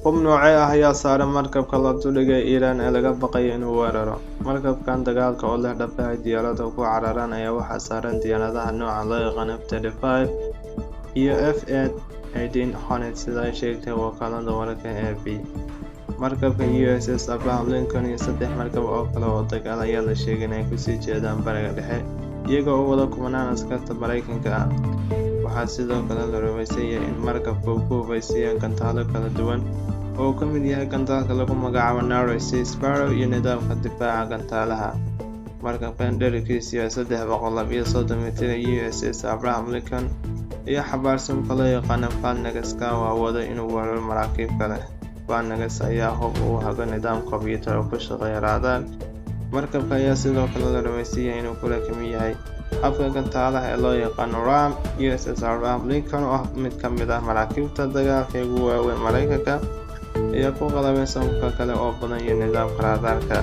Hub noocee ah ayaa saaran markabka la duldhigay Iiraan ee laga baqayo inuu weeraro? Markabkan dagaalka oo leh dhabbaha ay diyaaraduhu ku cararaan ayaa waxaa saaran diyaaradaha nooca loo yaqaan F-35 iyo F-18 Hornet, sida ay sheegtay wakaaladda wararka ee AP. Markabka USS Abraham Lincoln iyo saddex markab oo kale oo dagaal ayaa la sheegay inay ku sii jeedaan Bariga Dhexe, iyaga oo wada kumanaan askarta Mareykanka ah. Waxaa sidoo kale la rumaysan yahay in markabka uu ku hubaysan yahay gantaalo kala duwan oo uu ka mid yahay gantaalka lagu magacaabo Narrow Sea Sparrow iyo nidaamka difaaca gantaalaha. Markabkan dhererkiisu yahay 332 mitir ee USS Abraham Lincoln ayaa xambaarsan hubka loo yaqaan Phalanx oo awooda inuu weeraro maraakiib kale. Phalanx ayaa ah hub uu hago nidaam kombuyuutar oo ku shaqeeya raadaar. Markabka ayaa sidoo kale la rumaysan yahay inuu ku rakiban yahay habka gantaalaha ee loo yaqaan RAM. USS Abraham Lincoln, oo ah mid ka mid ah maraakiibta dagaalka ee ugu waaweyn Mareykanka, ayaa ku qalabaysan hubka kale oo badan iyo nidaamka raadaarka.